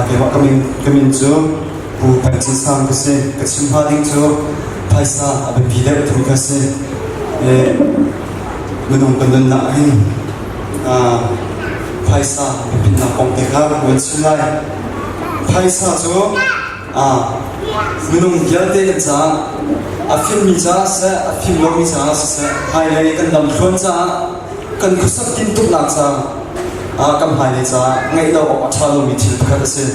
Keimah ka min ka min cu Pu Peng Cin Sang ka si. Ka chim hnga ding cu phaisa a biapi deuh timi kha si. Minung kan nunnak ah hin phaisa biapitnak kong te kha kan chim lai. Phaisa cu minung vialte kan caah a fimmi caah siseh, a fim lomi caah siseh, hmailei kan lamthluan caah kan khuasak tintuknak caah kan hmailei caah ngeih lo awk a ṭha lomi thil pakhat a si.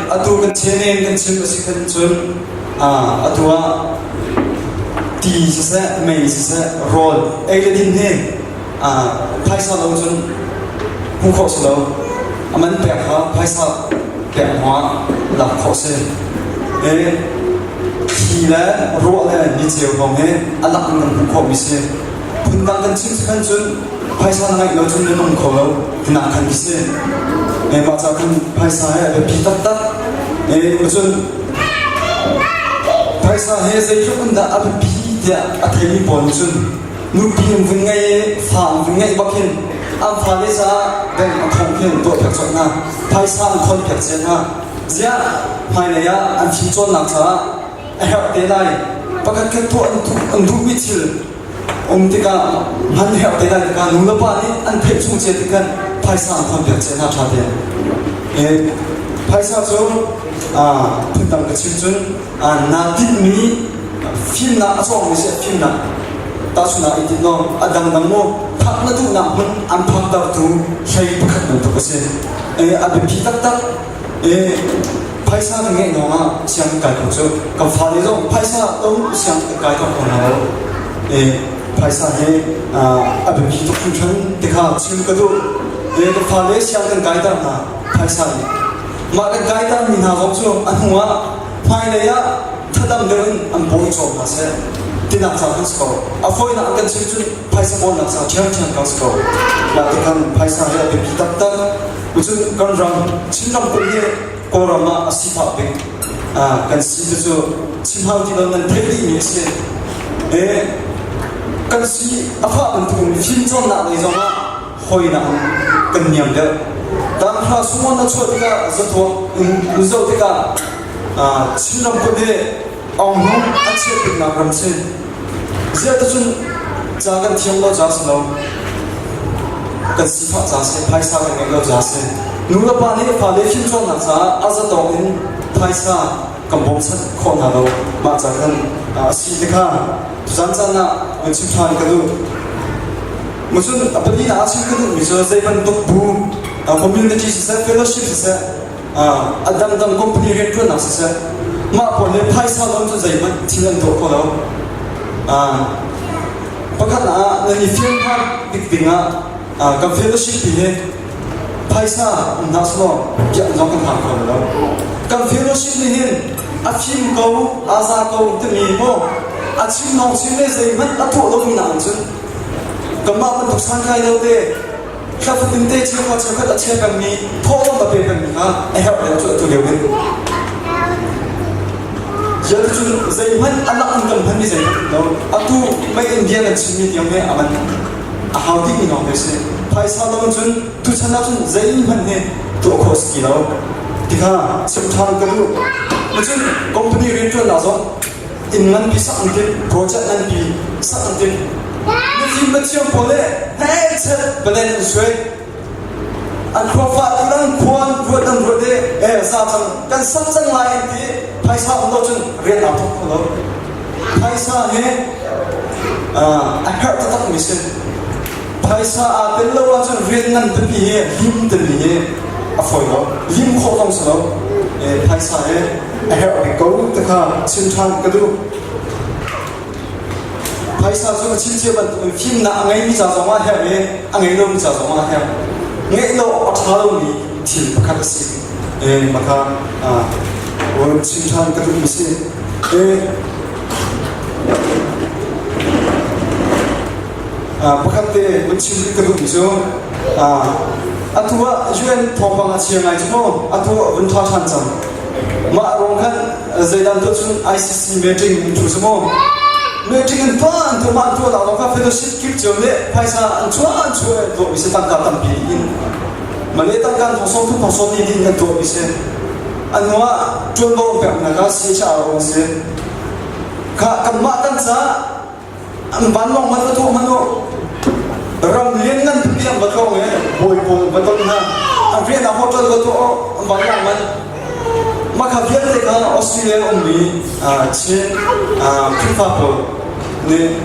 Atu kan chim in kan chim a si khan cun atu ah ti siseh, mei siseh, rawl ei le din hi phaisa lo cun hmuh khawh si lo. A man pek kha phaisa pek hnu ah lak khawh si. Thli le ruah le niceu lawng hi a lak in kan hmuh khawhmi si. Phundang kan chim khan cun phaisa na ngeih lo cun na nung kho lo tinak khan khi si. Mah ca khan phaisa hi a biapi taktak. Cun phaisa hi zeitluk in dah a biapi tiah a theimi pawl nih cun nupi an vun ngei i fa an vun ngeih bak hin an fale caah bank a khong khin tuah piak colh hna. Phaisa an khon piak cia hna. Ziah hmailei ah an fimcawnnak caah a herh te lai. Pakhat khat tuah an duhmi thil um tikah hman herh te lai tikah nu le pa nih an theih chung cia tik khan phaisa an khon piak cia hna ṭha tein. Phaisa cu phundang ka chim cun naa tinhmi fimnak a cawngmi si fimnak tahchunhnak i tinh law a dangdang maw phak na duhnak hmun an phaktertu hlei pakhat bantuk a si. A biapi taktak. Phaisa kan ngeih lawng ah sianginn kai kho cu kan fale zong phaisa to sianginn kai kho hna lo. Phaisa hi a biapi tuk hringhran ti kha chim ka duh. Ka fale siang kan kaiter hna phaisa nih. Mah kan kaiter mi hna zong cu a hnu ah hmailei ah thadam deuh in an paw i cawm hna seh tinak ca kan si ko. A fawinak an kan chim cun phaisa kawlnak ca ṭhiamṭhiam kan si ko. Mah ti khan phaisa hi a biapi taktak. Cun kan ram Chin ramkulh hi Kawlram ah a sifah bik kan si ti cu chim hau ti lo nan theih dihmi a si. Kan si a fah bantukin fimcawnnak lei zongah hawinak kan niam deuh. Tanghra sumon na chuah tikah zatuak in zoh tikah Chin ramkulh hi Aung a chiat biknak ram si. Ziah cun ca kan thiam lo ca si lo. Kan sifah ca si, phaisa kan ngeih lo ca si. Nu le pa nih fale fimcawnnak caah a zatawk in phaisa kan bawmchanh khawh hna lo. Mah ca khan a si ti kha tuzan caan ah kan chim ṭhan ka duh. Cun a palinak ah chim ka duhmi cu zei bantuk bu community siseh, fellowship siseh, a dangdang company rianṭuannak siseh mah pawl nih phaisa lawng cu zeihmanh thil an tuah kho lo. Pakhat ah nan i fian hna bik ding ah kan fellowship pi hi phaisa um hna selaw biak zong kan hlang kho lo. Kan fellowship nih hin a fim ko, a za ko timi maw a chim lawng chim le zeihmanh a tuah lomi nakin cun kanmah bantuk santlai lo te Thla fatin te cheukhua cheukhat a chia pengmi thawhlawm a pe pengmi kha a herh deuh cu atu lio in. Ziah cun zeihmanh a lak in kan hmanmi zeihmanh lo. Atu mei in bia kan chimmi tiang hi a man a hau dihmi lawng te si. Phaisa lo cun tuchan ah cun zeihmanh hi tuah khawh si ti lo. Ti kha chim ṭhan ka duh. Cun company rianṭuannak zong inn nganpi sak an timh, project nganpi sak an timh. Mifim pathiam pawl le hechet balen an suai. An khua fa ti lang khua an ruat an ruat i eh za cang kan sak cang lai an ti phaisa um lo cun rian aa thawk kho lo. Phaisa hi a herh taktak mi si. Phaisa aa tel lo ahcun rian ngan pipi hi lim timi hi a fawi lo. Lim khawh zong si lo. Phaisa hi a herh bik ko ti kha chim ṭhan ka duh. Phaisa cu a chim cia bantukin fimnak a ngeimi ca zong ah herh i a ngei lomi ca zong ah herh. Ngeih lo awk a ṭha lomi thil pakhat a si. Mah kha chim ṭhan ka duhmi si. Pakhat te vun chim rih ka duhmi cu atu ah UN thawngpang a chia ngai cu mu atu ah vun ṭha ṭhan cang. Mah ruang khan zeidan tuah cun ICC meeting in ṭhu cu mu. Meeting in tuah an tuah mah an tuah lawng kha fellowship kip cio nih phaisa an chuah an chuah tuahmi si tangka tampi in. Malay tangka thong sawm thum thong sawm ni din kan tuahmi si. A hnu ah ṭuanvo an peknak ah CHR a si. Kha kanmah kan caah an vanlawng man va tuah hmanh u. Ram lian ngan pipi an va tlawng i bawi pawl va ton hna. An rian ah hotel va tuah u, an vanlawng man. Mah kha vialte kha Australia ummi Chin Khrihfa pawl nih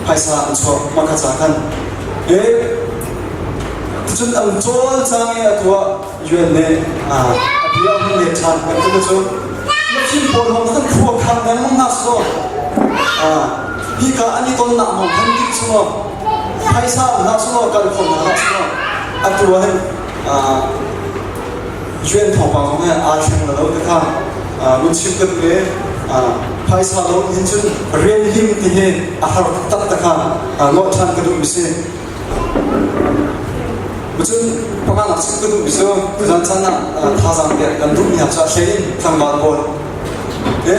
phaisa an chuah mah kha ca khan. Cun an cawlcang i atu ah UN nih a bia a hun let ṭhan. Kan ti cu mifim pawl hong khan khua khan lengmang hna selaw hika an i tonnak hong khan dik selaw phaisa um hlah selaw kal kho hna hlah selaw atu ah hin UN thawngpang zong hi aa thleng lo ti kha mun chim ka duh i phaisa lo hin cun rian lim ti hi a har taktak te kha ngawh ṭhan ka duhmi si. Cun pakhatnak chim ka duhmi cu tuzan chan ah thazaang pek kan duhmi hna cu a hlei in tlangval pawl he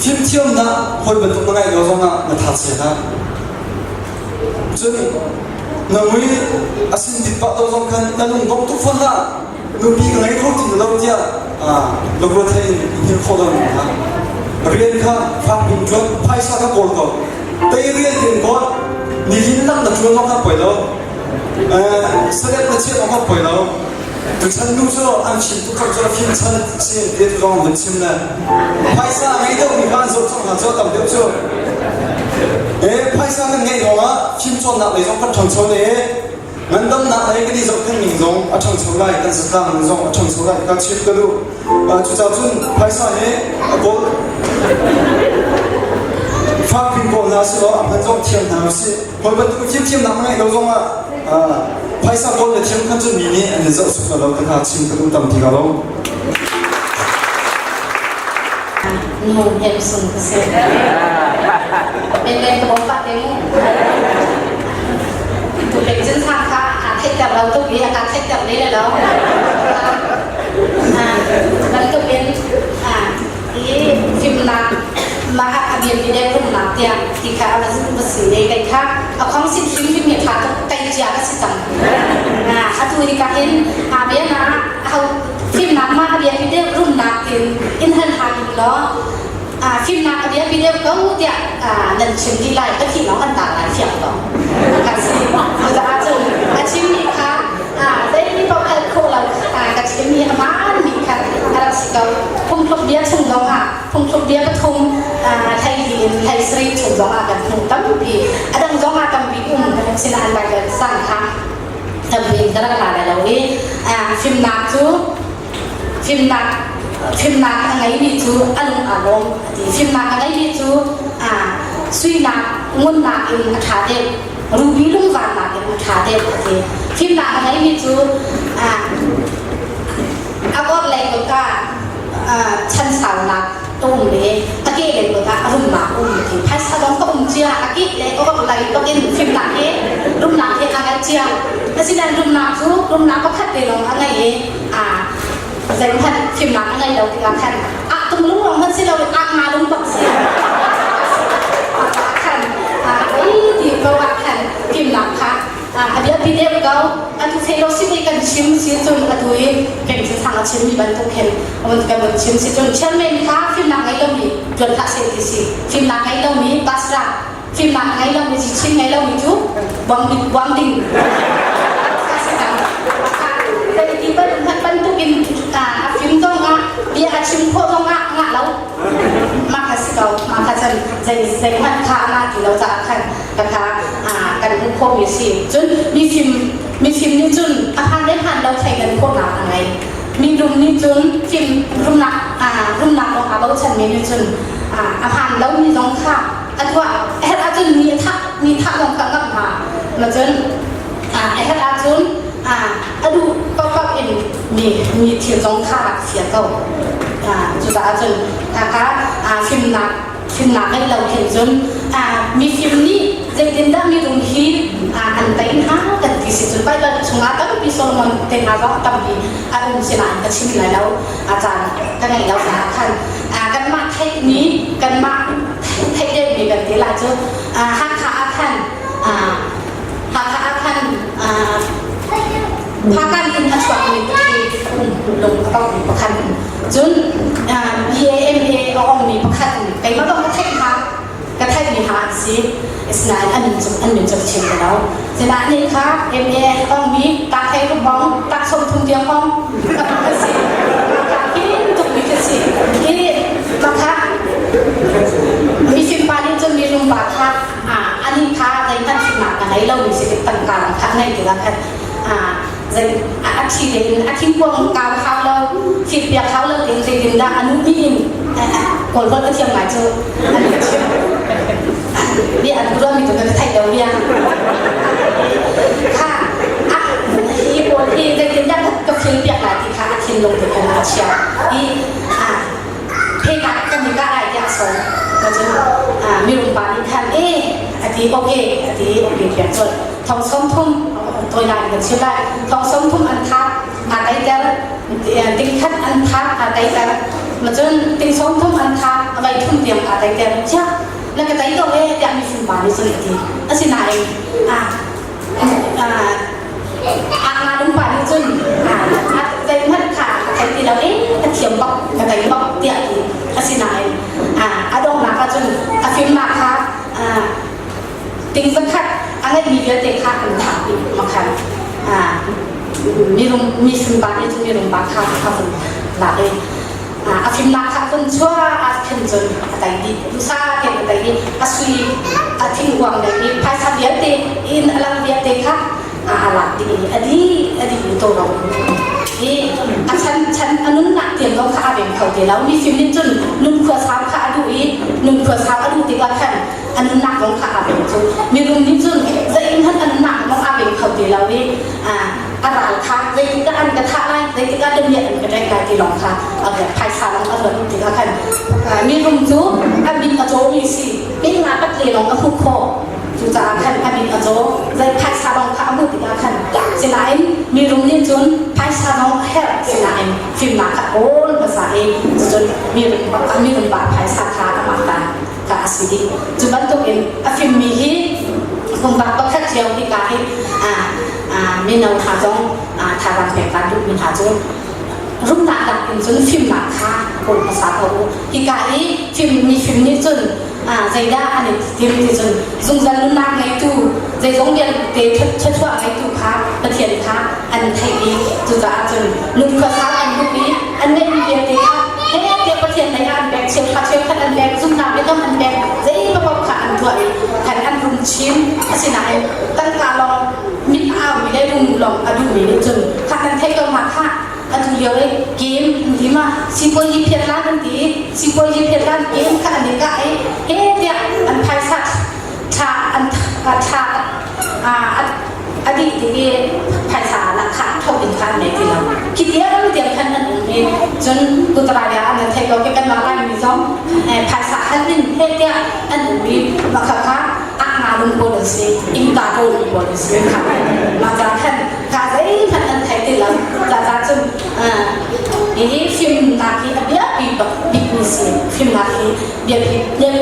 fimthiamnak hawi bantuk na ngaih lo zongah na tha chia hlah. Cun na mui a sin bit pah to zong khan na lung dong tuk fawn hlah. Nupi ka ngei kho ti lo tiah lungruat thei in hngilh khawh lo ning hna. Rian kha fak in ṭuan, phaisa kha kawl ko. Tei rian in kawl, nihin lang na ṭuan zong kha poi lo. Salep na chiah zong kha poi lo. Tuchan nu cu an fim tuk kha cu a fim chan si ti tu zong vun chim le. Phaisa a ngei deuhmi kha an zoh cang hna cu a tam deuh cu. Phaisa kan ngeih lawngah fimcawnnak lei zong kan ṭhangcho le Ngandamnak lei kan i zohkhenh ning zong a ṭhangcho lai, kan zatlang ning zong a ṭhangcho lai ka chim ka duh. Cucaah cun phaisa hi a kawl fakpi kawl hna si law a hman zong thiam hna usih. Hawi bantuk fimthiamnak na ngeih lo zong ah phaisa kawl na thiam khan cun mi nih an in zoh suk lo te kha chim ka duh tam ti lo. Nu hnem sung ka si. Men men ka bawm pah te mu. Tu pek cun sang kha a theihter lo tuk i a ka theihter le lo. Bantuk in i fimnak mah a biapi deuh rumnak tiah ti kha a va si ne kei kha a khong sin hrimhrim hi tha tuk tei cia ka si cang. Atu hi ka hin a bia na fimnak mah a biapi deuh rumnak in in hal hna ning law fimnak a biapi deuh ko tiah nan chim dih lai ka thih lawng an ta lai fiang ko ka si cucaah cun a chimmi kha zei paoh al khawh lo ka chimmi a hmaanmi kha a rak si ko phungthluk bia chung zong ah phungthluk bia pathum hlei li in hlei sarih chung zong ah kan hmuh tampi a dang zong ah tampi um sinain Bible sang kha tampi in ka rak la lai lo i fimnak cu fimnak fimnak a ngeimi cu a lung aa lawm a ti fimnak a ngeimi cu suinak ngunnak in a ṭha deuh ruby lungvannak in a ṭha deuh a ti fimnak a ngeimi cu a orhlei kut ah chansaunak a um i a kehlei kut ah rumnak a um ti phaisa zong ka um cia a keh le a orhlei bak in fimnak hi rumnak hi a ngeih cia asinain rumnak cu rumnak pakhat te lawng a ngei i a zeihmanh fimnak a ngei lo tikah khan ah tung lung lawng hmanh si lo ah nga lung bak si khan ei ti ko ah khan fimnak kha a biapi deuh ko atu fellowship i kan chim si cun atu i peng thang a chimmi bantuk khin kan vun chim si cun chairman kha fimnak ngei lomi tuan hlah seh ti si fimnak ngei lomi pastor fimnak ngei lomi chin ngei lomi cu buang ding buang ding ti bantuk in a fim zong ah bia a chim khawh zong ah ngah lo mah kha si ko mah kha cun zei zeihmanh kha ngah ti lo caah khan ka kha kan hmuh khawhmi a si. Cun mifim mifim nih cun a hmaan le hmaan lo thleidan khawhnak a ngei. Mirum nih cun fim rumnak rumnak kong aa bochanmi nih cun a hmaan lomi zong kha a tuah a herh ahcun mi a thah mi thah zong kha ngamh hna. Ma cun a herh ahcun a duh paohpaoh in mi mi thil zong kha rak fial ko. Cucaah cun kha fimnak Fimnak ngeih lo khin cun mifim nih zeitindah mirum hi an tei hna kan ti si cun Baibal chungah tampi Solomon te hna zong tampi a um sinain ka chim lai lo a caan ka ngeih lo caah khan kanmah theihmi kanmah theih deuhmi kan ti lai cu Hakha ah khan Hakha ah khan. Phakan in a chuakmi khi lung a tongmi pakhat. Cun BAMA a ongmi pakhat keimah zong ka theih hna ka theihmi hna an si. Asinain an min cu an min cu ka chim ti lo. Sinain nih kha MA ongmi tak thei ruk bong tak som thum tiang ong ka si. Hin tukmi ka si. Hi makha mifim pa nih cun mirum pa kha ani kha zeihmanh fimnak a ngei lomi si tik tangka lam kha a ngeih tikah khan zei a thi tein a thingkuang kau hau lo thilpiak hau lo tein zeitindah a nu in kawl holh a thiam ngai cu an ka chim bia an ruahmi tu ka theih lo bia kha hi pawl hi zeitindah ka thilpiak lai ti kha a thinlung te khan a chia i Hika kan i kah lai tiah a sawm. Cun mirum pa nih khan e a ti okay a ti okay tiah cun thong som thum toi lai kan chim lai thong som thum an thak aa taiter ting khat an thak aa taiter ma cun ting som thum an thak a vai thum tiang aa taiter chia na ka tai ko e tiah mifim pa nih cun a ti asinain a A lungpa nih cun zeihmanh kha a thei ti lo i a thiam bak ka tei bak tiah ti asinain a donghnak ah cun a fimnak kha ting zakhat a ngeihmi vialte kha an thah dih makhan mirum mi fimpa nih cun mirum pa kha a vun lak i a fimnak kha a vun chuah ah khin cun a tei dih duhsah tein a tei dih a sui a thingkuang lei i phaisa vialte inn a lang vialte kha a lak dih i a dih a dih i to ro i a chan chan a nunnak tiang zong kha a veng kho ti lo mifim nih cun nun khua sau kha a duh i nun khua sau a duh tikah khan a nunnak zong kha a veng cu mirum nih cun zeihmanh a nunnak zong a veng kho ti lo i a ral kha zeitikah an ka thah lai zeitikah damiah an ka ṭek lai ti lawng kha a ruat phaisa lawng a ruat tikah khan mirum cu a mit a cawmi si inn nga pat le lawng a hmuh khawh cucaah khan a mit a caw zei phaisa lawng kha a hmuh tikah khan sinain mirum nih cun phaisa lawng a herh sinain fimnak kha kawl hmasa i cucun mirum mirum pa phaisa kha amah ta kha a si dih cu bantukin a fimmi hi pumpak pakhat cio hika hi mino hna zong thazaang pek kaan duhmi hna cu rumnak dak in cun fimnak kha kawl hmasa ko u. Hika i fimmi fim nih cun zeidah an i tim ti cun zungzal nunnak ngeitu zeizong vialte thluachuah ngeitu kha Pathian kha an theih i cucaah cun nun khuasau an duh i an ngeihmi vialte kha he tiah Pathian lei ah an pek cheuhra cheukhat an pek zumhnak biakam an pek zei paoh kha an tuah i khan an rum chin asinain tangka lawng mit aumi le lung lawng a duhmi nih cun kha kan theih ko hna khah atu lio i game an ti ma sipuazi phiat lan an ti sipuazi phiat lan game kha an i kah i he tiah an phaisa thla an thla a dih tik i phaisa lahkhah tho in kha an nei ti lo khi tiang tiang khan an um i cun kutaraya an thei ko ke kanmah Laimi zong phaisa hal in he tiah an um i makha kha ah lung pawl an si innka pawl pawl an si kha mah ca khan ka zeihmanh an thei ti lo ca ca cun hi fimnak hi a biapi bak bikmi si fimnak hi biapi in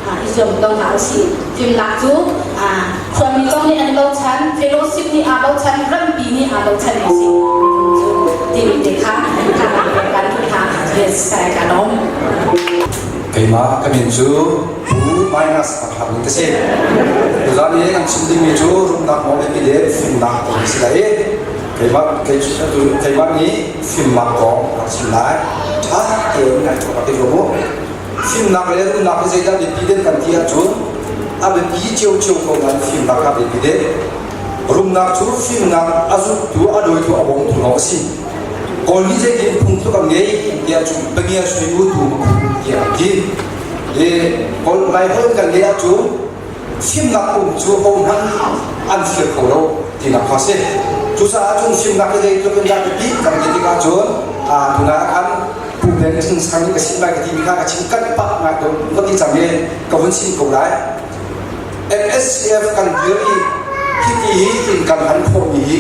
i zuam ko hna usih. Fimnak cu khuami zong nih an bochan, fellowship nih aa bochan, rampi nih aa bochan mi si. Cu timi te kha kan duh hna. Yes, ka lawm. Keimah ka min cu Pu Minus Akhar ka si. Tuzan i kan chim dingmi cu rumnak mawng le le fimnak kong si lai. Keimah keimah nih fimnak kong ka chim lai. Ṭha tein ngai ka ti mu. Fimnak le rumnak hi zeidah biapi deuh kan ti ahcun a biapi ciocio ko nain fimnak a biapi deuh. Rumnak cu fimnak a zultu a dawitu a bawmtu lawng a si. Kawl nih zeitin phungtluk an ngei tiah cun pangia sui u tu tiah an ti. I Kawl Laiholh kan leh ahcun fimnak um cu hohmanh an fir kho lo tinak kha a si. Cucaah cun fimnak hi zeitluk in dah biapi kan ti tikah cun tunah ah khan Pu Ben Thing Sang nih ka chim lai ka timi kha ka chim kanh pah ngai ko ka ti cang i ka vun chim ko lai. MSCF kan dir i hiti hi inn kan hman khawhmi hi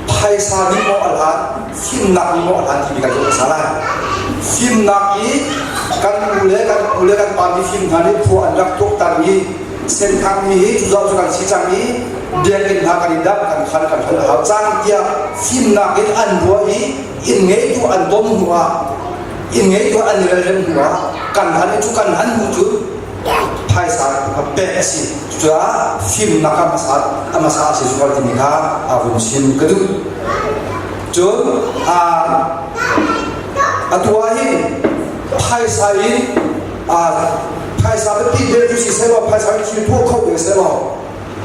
phaisa nih maw a hlan fimnak nih maw a hlan timi kan ruah hmasa lai. Fimnak i kan u le kan pu le kan pa mifim hna nih khua an rak tuaktan i senthangmi hi cuzaw cu kan si cang i. Biakinn hna kan i dap kan khan kan hal a hau cang tiah fimnak in an ruah i inn ngeitu an bawm hnu ah inn ngeitu an i relrem hnu ah kan han i cu kan han hnu cu phaisa pek a si. Cucaah fimnak a hmasa a hmasa a si zungzal timi kha a vun chim ka duh. Cun atu ah hin phaisa in phaisa biapi bel cu si sehlaw phaisa in thil tuah kho ve sehlaw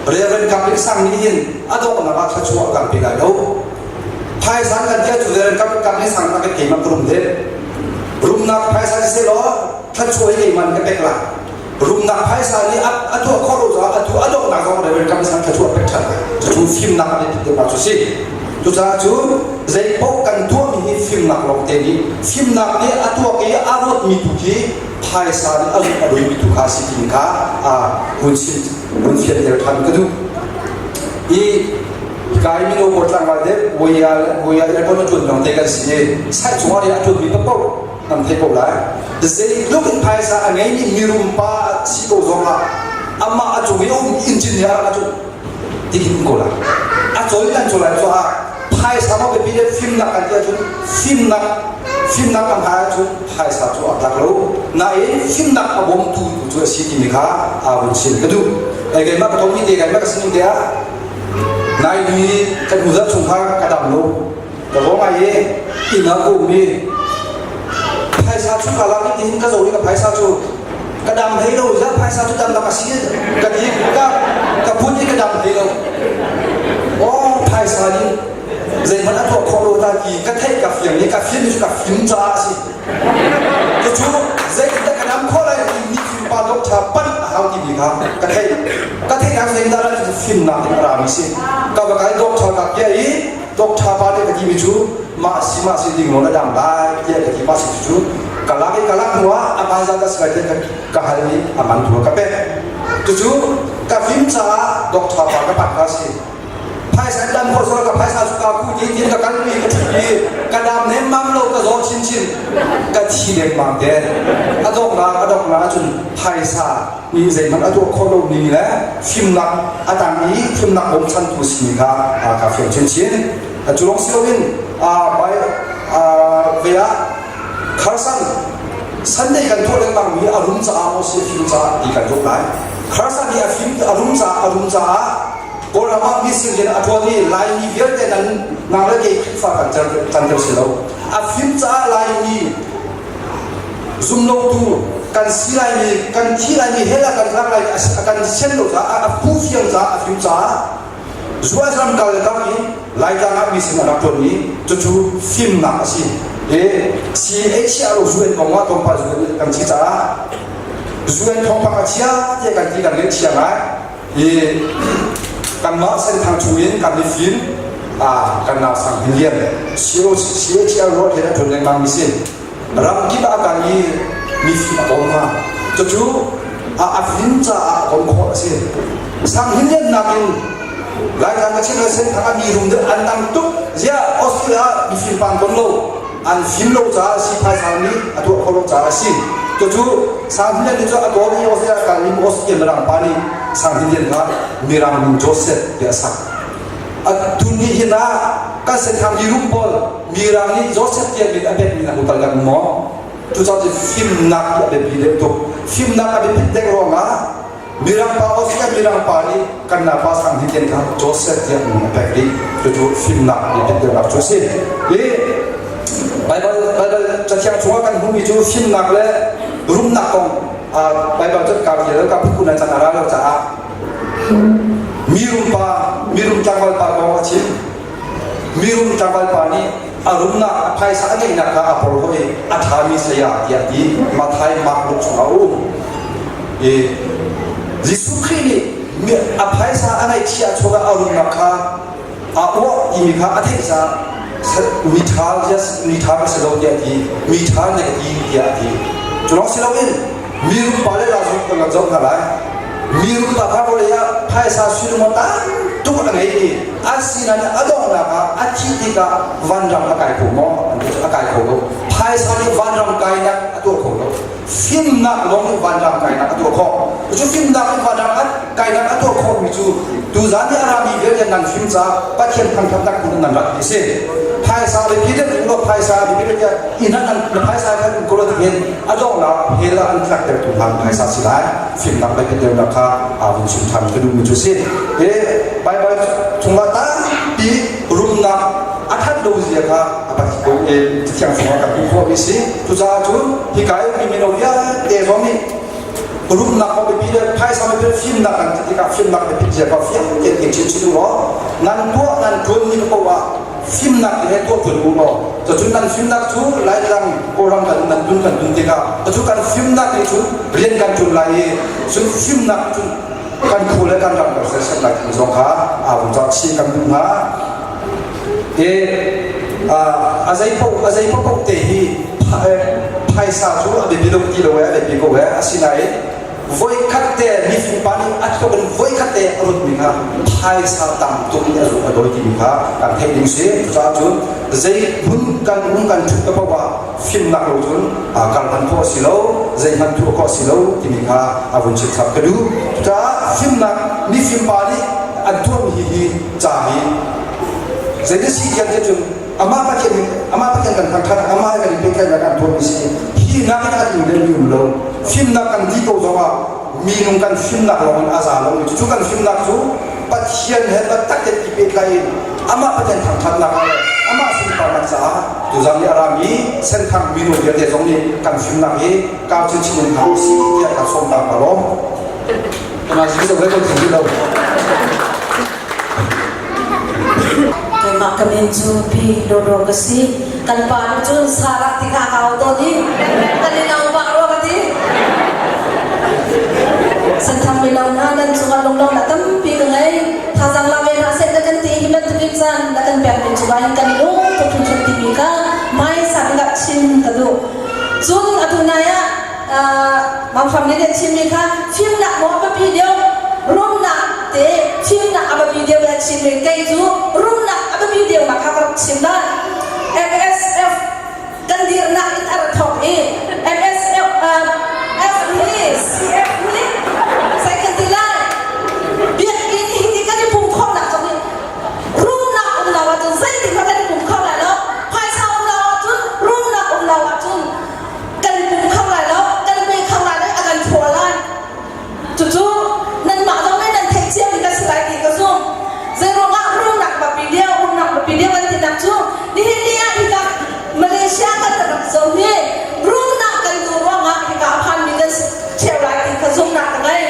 Reverend Kapil Sang nih hin a donghnak ah thluachuah kan pe lai lo. Phaisa kan tiah cu Reverend Kapil Sang na kan keimah ka rum deuh. Rumnak phaisa si sehlaw thluachuah hi keimah nih ka pek lai. Rumnak phaisa nih a tuah khawh lo caah atu a donghnak zong Reverend Kapil Sang thluachuah pek ṭhan lai. Cucu fimnak a biapit deuhnak cu si. Cucaah cun zeipaoh kan tuahmi hi fimnak lawngte nih fimnak nih a tuak i a ruatmi tu khi phaisa nih a zumh a ruimi tu kha si timi kha hun chim hun fianter ṭhan ka duh. I kai mino pawl tlangval te voia voia airport a ṭuan lawng te kan si i site chungah rian a ṭuanmi paohpaoh nan theih ko lai. Zeitluk in phaisa a ngeimi mirum pa si ko zongah amah a cung i a um engineer a cu tihin ko lai. A cawi nan cawi lai caah phaisa ma biapi le fimnak kan ti ahcun fimnak fimnak kan hai ahcun phaisa cu a tlak lo. Nain fimnak a bawmtu tu cu a si timi kha aa vun chim ka duh. Ai keimah ka tonmi te keimah ka sining te ah nai ni kan hnu zarh chung kha ka dam lo. Ka zawng ai i inn ah ka um i phaisa cu ka lak i tihin ka zo i ka phaisa cu ka dam hlei lo za phaisa cu dam nak a si ka ti ka ka put i ka dam hlei lo aw phaisa nih zeihmanh a tuah khawh lo ta ti ka theih ka fiang i ka fian cu ka fim caah a si cucu zeitindah ka dam khawh lai ti mi fimpa doctor panh a hau timi kha ka theih ka theihnak zeitindah la cu fimnak in a rami si ka va kai doctor ka bia i doctor pa nih ka timi cu mah si mah si ding law na dam lai tiah ka ti mah si cu ka lak i ka lak hnu ah a hmaizah ta si lai tiah ka hal i a man tu ka pek cucu ka fim caah doctor pa ka panh ka si phaisa dam khawh sual ka phaisa cu ka ku ti tin ka kal mi ka ṭhut i ka dam nemmam lo ka zaw chinchin ka thi lengmang te a donghnak a donghnak ahcun phaisa nih zeihmanh a tuah khawh lomi le fimnak a tang i fimnak bawmchantu simi kha ka fiang chinchin. Cu lawng si loin ve ah Carson Sunday kan tuah lengmang mi a rum caah maw si a fim caah ti kan ruat lai. Carson hi a fim a rum caah a rum caah Kawlram ah mission rian a ṭuan i Laimi vialte nan nang le kei Khrihfa kan canter si lo. A fim caah Laimi zumlotu kan si laimi kan thi laimi hell ah kan tlak lai a kan sian lo caah a phu fiang caah a fim caah US ram kal le kang in Laitlang ah mission a rak ṭuan i cucu fimnak a si i CHR UN kong ah tlawmpal UN kan si caah UN thawngpang a chia tiah kan ti kan ngaihchia ngai i kanmah Senthang chung in kan i fim kan nau sang hin lian CHR ruah he a ṭuan lengmang mi si ram kip ah a kal i mifim a kawl hna cucu a fim caah a kawl khawh a si sang hin lian nakin Laitlang ka chim le Senthang ah mi rum deuh an tam tuk ziah Australia ah mifim pang ton lo an fim lo caah si phaisa nih a tuah kho lo caah a si cucu Sang Hin Lian cu a tawn i Australia kal i Australia mirang pa nih Sang Hin Lian kha mirang min Joseph tiah a sak atu ni hin ah kan Senthang mi rum pawl mirang nih Joseph tiah min a pekmi na hmu tal kan maw cucaah cu fimnak hi a biapi deuh tuk fimnak a biapit deuh ruangah Mirang pa Australia mirang pa nih kan pa sang hi tian kha Joseph tiah min a pek dih cucu fimnak biapit deuhnak cu a si i Bible Bible cathiang chungah kan hmuhmi cu fimnak le rumnak kong Bible cu ka rial ka phun an can a ra lo caah mirum pa mirum tlangval pa kong a chim mirum tlangval pa nih a rumnak a phaisa a ngeihnak kha a porhlaw i a ṭhami saya tiah ti Matthai Mark Luke chungah a um i Jesuh Khrih nih a phaisa a ngeihchiah chungah a rumnak kha aa uah timi kha a theih caah mi ṭha mi ṭha ka si lo tiah a ti mi ṭha na ka ti tiah a ti cu lawng si loin mi rum pa le Lazarus kan rak zoh hna lai mi rum pa kha vawlei ah phaisa suilung tam tuk a ngei i a sinan a donghnak ah a thih tikah vanram a kai kho maw an ti a kai kho lo phaisa nih vanram kainak a tuah kho lo fimnak lawng nih vanram kainak a tuah khawh cu fimnak nih vanram a. Kainak a tuah khawhmi cu tuzan i a rami vialte nan fim caah Pathian thangthatnak hmun nan rat hi si. Phaisa biapi deuh in law phaisa biapi deuh tiah inn ah nan na phaisa khan in kawlat hin a donghnak hell ah an tlaktertu hna phaisa si lai. Fimnak biapi deuhnak kha aa vun chim ṭhan ka duhmi cu si. Hi Baibal chungah tampi rumnak a that lo zia kha a Pathian Cathiang chungah kan hmuh khawhmi si. Cucaah cun hika i ummi mino vialte zong nih rumnak kong biapi le phaisa biapi fimnak kan ti tikah fimnak biapi zia kha fiang tein i chim chin u law nan tuah nan ṭuan mi paoh ah fimnak he tuah ṭuan u law cucun nan fimnak cu Laitlang Kawlram kan nan tun kan tun tikah cucu kan fimnak nih cun rian kan ṭuan lai i cun fimnak cun kan khua le kan ram kan sersiam lai timi zong kha aa vun cah chih kan duh hna. Hi a zei paoh a zei paoh te hi phaisa cu a biapi lo ti lo e a biapi ko e asinain voikhat te mifim pa nih a thluak in voikhat te a rutmi kha phaisa tam tuk in a zuk a dawi timi kha kan theih ding si cucaah cun zei hmun kan um kan ṭhut ka paoh ah fimnak lo cun kal hman khawh a si lo zeihmanh tuah khawh a si lo timi kha a vun chim chap ka duh cucaah fimnak mifim pa nih an tuahmi hi ca hi zei si tiang te cun amah Pathian amah Pathian kan thangthat amah he kan i pehtlaihnak kan tuahmi si hi nak in a tling deuhmi um lo fimnak kan ti ko zongah minung kan fimnak lawng in a za lo cu kan fimnak cu Pathian he taktak in i pehtlai in amah Pathian thangthatnak le amah sunparnak caah tuzan i a rami senthang mino vialte zong nih kan fimnak hi kau chinchin in hna usih tiah ka sawm ta ka lawm. Kana si zo ko thing lo. Keimah ka min cu Pi Dodo ka si. Kan pa nih cun Sarah ti kha a kau tawn i kan i nau pah rua ka ti. Santhang mino hna nan cungah lunglawmhnak tampi ka ngei. Thazaang la ve hna seh na kan ti hi bantukin caan na kan pekmi cungah hin kan i lung tuk hringhran timi kha hmaisa bik ah chim ka duh. Cun atu nai ah Mangfam nih an chimmi kha fimnak maw a biapi deuh rumnak te fimnak a biapi deuh a chimmi kei cu rumnak a biapi deuhnak kha ka rak chim lai MSF kan dirnak in a ra thawk i MSF F hi CF hi sai kan ti lai biakinn hi ti kan i pum khawhnak zong hi rumnak um lo ahcun zeitin hmanh kan i pum kho lai lo phaisa um lo ahcun rumnak um lo ahcun kan pum kho lai lo kan pe kho lai lo a kan thaw lai cucu nanmah zong nih nan theih ciami ka si lai ti ka zumh zeiruangah rumnak biapi deuh rumnak biapi deuh kan tinak cu nihin ni ah hika Malaysia kan rak zo hi rumnak kan duh ruangah hika a phanmi kan si ṭheo lai ti ka zumhnak ka ngei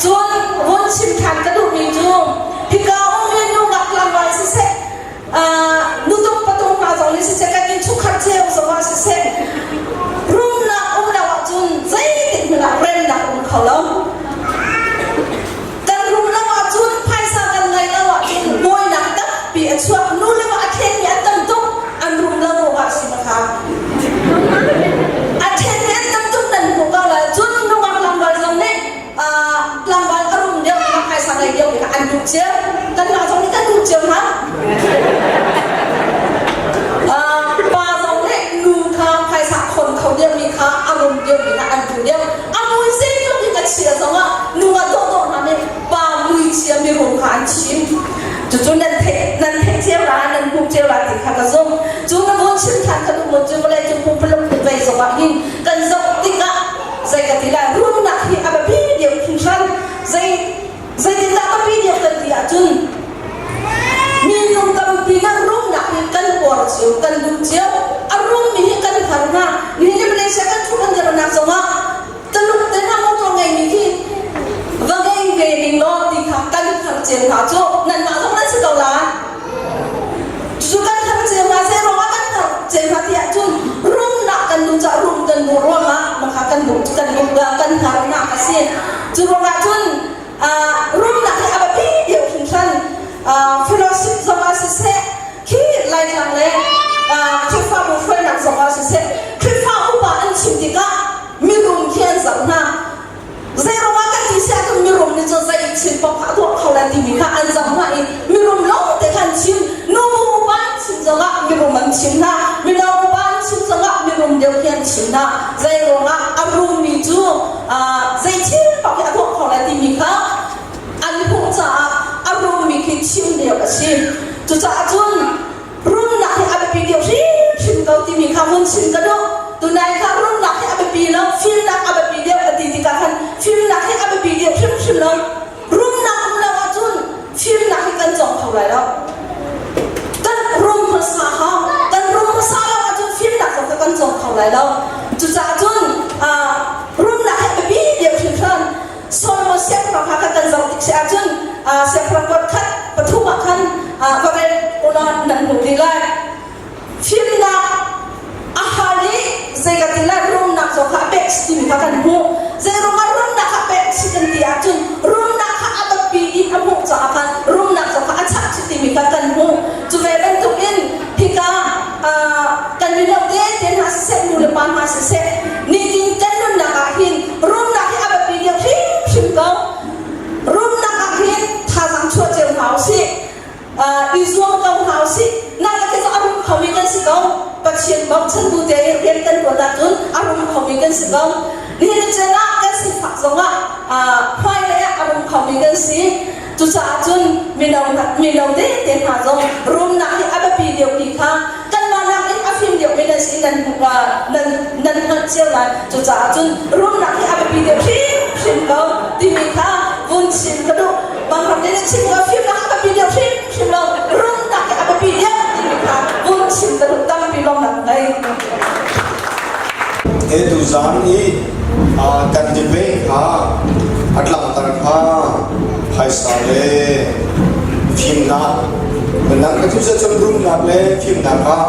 cun vun chim ṭhan ka duhmi cu hika ummi nungak tlangval siseh nutung patung hna zong nih siseh kan innchungkhar cio zongah siseh rumnak um lo ahcun zeitik hmanh ah remnak um kho lo kan rum lo ahcun phaisa kan ngei lo ahcun buainak tampi a chuak nu le va a thenmi an tam tuk an rum lo ruangah si kha a thenmi an tam tuk nan hmuh ko lai cun nungak tlangval zong nih tlangval a rum deuh kha phaisa ngei deuh kha an duh cio kanmah zong nih kan duh cio hna pa zong nih nu kha phaisa khon kho deuhmi kha a rum deuhmi kha an duh deuh a mui zeitluk in a chia zongah nu a dawhdawh hna nih pa mui chia mirum kha an chim cucu nan theih nan theih cio la nan hmuh cio la ti kha ka zumh cu na vun chim than kha duh mu cu vawlei cung pumpuluk vei zongah hin kan zoh tikah zei ka ti lai rumnak hi a biapi deuh hringhran zei zeitindah biapi deuh kan ti ahcun minung tampi na rumnak hi kan uar cio kan duh cio a rummi hi kan har hna nihin ni Malaysia kan thu kan dirnak zongah Taluk te hna motor ngeimi khi va ngei ve ning law ti kha kan har cio hna cu nanmah zong nan si ko lai Cucu kan har cio hna zei ruangah kan har cio hna ti ahcun rumnak kan duh caah rum kan duh ruangah maka kan duh kan duh kan harnak a si. Cu ruangah cun rumnak hi a biapi deuh hringhran fellowship zongah siseh khi Laitlang le Khrihfabu hruainak zongah siseh Khrihfa upa an chim tikah mirum khi an zoh hna. Zeiruangah kan ti si ahcun mirum nih cun zei chim paoh kha a tuah kho lai timi kha an zoh hna i mirum lawng te kha an chim. Nubu upa an chim zongah mirum an chim hna. Mino upa an chim zongah mirum deuh hi an chim hna. Zeiruangah a rummi cu zei thil paoh hi a tuah kho lai timi kha biapi lo, fimnak a biapi deuh a ti tikah khan fimnak hi a biapi deuh hrimhrim lo. Rumnak um lo ahcun fimnak hi kan cawng kho lai lo. Kan rum hmasa hau. Kan rum hmasa lo ahcun fimnak zong kha kan cawng kho lai lo. Cucaah cun rumnak hi a biapi deuh hringhran. Solomon siangpahrang kha kan zoh tik si ahcun siangpahrang kuat khat pathum ah khan va rel ulaw nan hmuh dih lai. Fimnak a hal i zei ka ti lai rumnak zong kha a pek timi kha kan hmuh. Zei ruangah rumnak kha pek si kan ti ahcun rumnak kha a biapi in a hmuh caah khan rumnak zong kha a chap si timi kha kan hmuh. Cu ve bantukin hika kan mino tete hna siseh nu le pa hna siseh nitin kan nunnak ah hin rumnak hi a biapi deuh hrimhrim ko. Rumnak ah hin thazaang chuah cio hna usih. I zuam ko hna usih. Nak le khi a rum khomi kan si ko. Pathian bochan bu te i rian kan tuan ahcun a rum khomi kan si ko. Nihin caan ah kan sifak zongah hmailei ah a rum khomi kan si. Cucaah cun mino mino tete hna zong rumnak hi a biapi deuh ti kha kanmah nakin a fim deuhmi nan si nan nan nan hngalh cio lai. Cucaah cun rumnak hi a biapi deuh hrimhrim ko timi kha vun chim ka duh. Banghram nih na chim ko fimnak a biapi deuh hrimhrim lo. Rumnak hi a biapi deuh timi kha vun chim ka duh tampi lawmnak ngei. He tuzaan i kan debate kha a tlangtar kha phaisa le fimnak nang ka cu cun rumnak le fimnak kha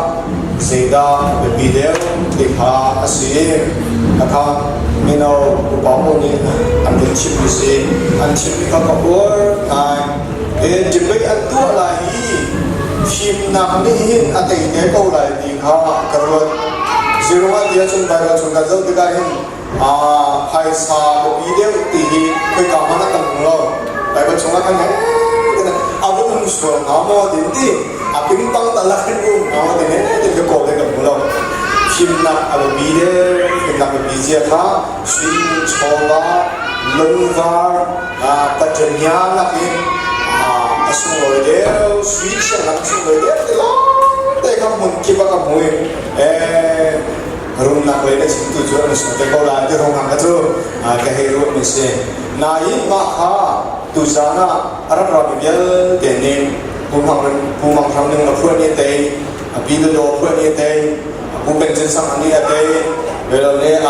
zeidah biapi deuh ti kha a si. Kha mino upa pawl nih an run chimmi si. An chimmi kha ka uar ngai. He debate an tuah lai i fimnak nih hin a tei te ko lai ti kha ka ruat. Zeiruangah ti ahcun Baibal chung kan zoh tikah hin phaisa biapi deuh ti hi khoika hmanh ah kan hmu lo. Baibal chungah khan a va um sual hnga maw tin ti a pingpang talak in um hnga maw tin tin ka kawl le kan hmu lo. Fimnak a biapi deuh, fimnak biapi zia kha sui chawva, lungvar, patria nakin a sunglawi deuh, sui thiang nak a sunglawi deuh ti lawng te kha hmun kip ah ka hmu i rumnak lei na chimtu cu an sung te ko lai ti rong kha cu ka hei ruah mi si. Nain mah kha tuzaan ah a rak rami vialte nih Pu Mang Hrang Ning a phuah ni tei, Pi Dadaw phuah ni tei, Pu Peng Cin Sang nih a tei, velo nih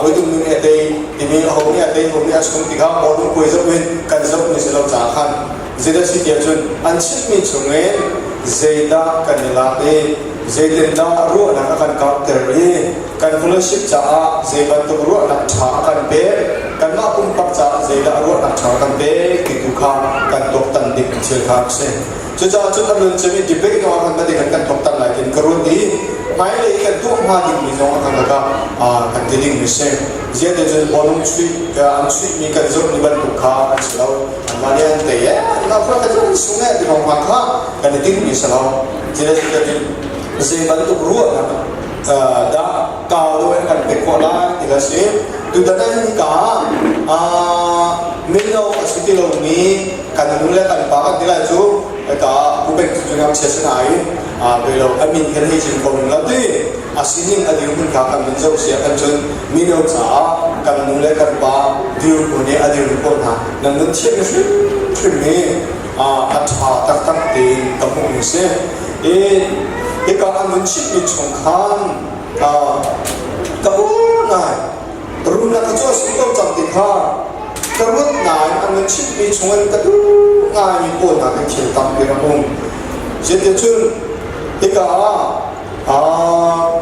Uitung nu nih a tei timi ho nih a tei ho nih a sung ti kha bawlung puai zoh in kan zoh mi si lo caah khan zeidah si tiah cun an chimmi chungin zeidah kan i lak i zeitindah ruahnak a kan karhter i kan fellowship caah zei bantuk ruahnak ṭha a kan pek kanmah pumpak caah zeidah ruahnak ṭha a kan pek ti tu kha kan tuaktan ding thil kha a si. Cucaah cun a nun cem i debate zong ah khan madi kan kan tuaktan lai tin ka ruat i hmailei i kan tuah hnga dingmi zong a kan lakah kan ti ding mi si. Ziah cun bawlung chuih an chuihmi kan zoh ni bantuk kha an si lo. Anmah nih an tei eh anmah khua kha cu an sung eh ti hong hmang kha kan i timmi si lo. Ziah cun zei bantuk ruahnak dah kau deuh in kan pek khawh lai ti kha si. Tutan ah hin ka mino a si ti lomi kan nu le kan pa kan ti lai cu ka pu peng cu ngakchia si nain lo a min kan hei chim kho ning lo ti a sining a dirhmun kha kan min zoh sia kan cun mino caah kan nu le kan pa dirhmun i a dirhmun khawh hna nan nun thiam hrim hrim hi a ṭha taktak tein ka hmuh mi si i hika an nun chimmi chung khan ka ur ngai Rumnak kha cu a si ko cang ti kha ka ruat nain an nan chimhmi chungin ka duh ngaimi pawl hna kan thil tampi rak um. Zeiticun hika ah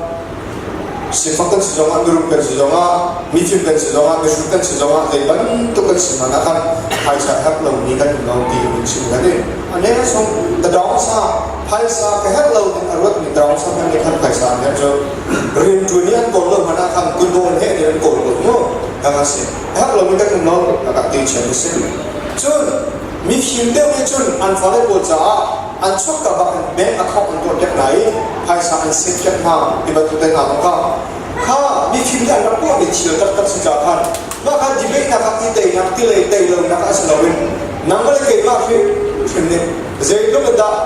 sifak kan si zongah, mirum kan si zongah, mifim kan si zongah, mihrut kan si zongah, zei bantuk kan si hmanh ah khan phaisa herh lomi kan um lo ti in chim kan i ane sung the dawng sa phaisa ka herh lo ding a ruatmi dawng sa hmanh nih khan phaisa an herh cu rianṭuan i an kawl lo hmanh ah khan kutdawn he nih an kawl ko mu ka si herh lo mi kan um lo ka ti chiam a si cun mifim deuh nih cun an fale pawl caah an chuak ka bak in bank account an tuah piak hna i phaisa an save piak hna ti bantuk te hna zong kha kha mifim nih an rak tuahmi thil taktak si caah khan mah kha debate nak ah ti teinak ti lei tei lo nak ah si loin nangmah le keimah hrim hrim nih zeitluk in dah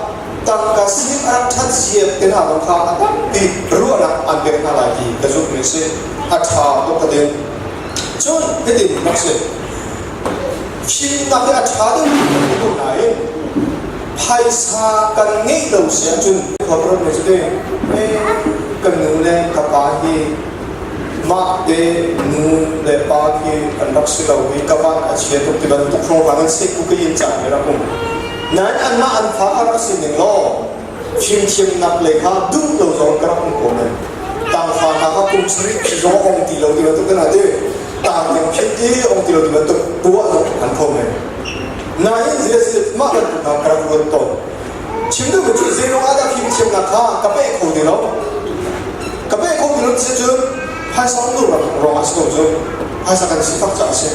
tangka sim a rak ṭhat ziat te hna zong kha a tampi ruahnak an pek hna lai ti ka zumhmi a si. A ṭha tuk ka ti. Cun hitin rak si. Fimnak hi a ṭha deuhmi kan ti ko nain phaisa kan ngeih lo si ahcun khuaruat ne cu te kan nu le ka pa hi mah te nu le pa khi an rak si lo i ka van a chia tuk ti bantuk hrawng an si ku ka in caan rak um. Nain anmah an fa kha rak si ning law fimthiamnak lei kha duh lo zong ka rak um ko men. Tangfa hna kha kum sarih khi zong a ong ti lo ti bantuk kan ti. Tang ding phit ti ong ti lo ti bantuk tuah zong an kho men. Nain zesil mah bantuk hna ka rak ruat tawn. Chim duh cu zeiruang ah dah fimthiamnak kha ka peh kho ti lo. Ka peh kho ti lo si cun phaisa um lo ruang ah si ko cu. Phaisa kan sifak caah a si.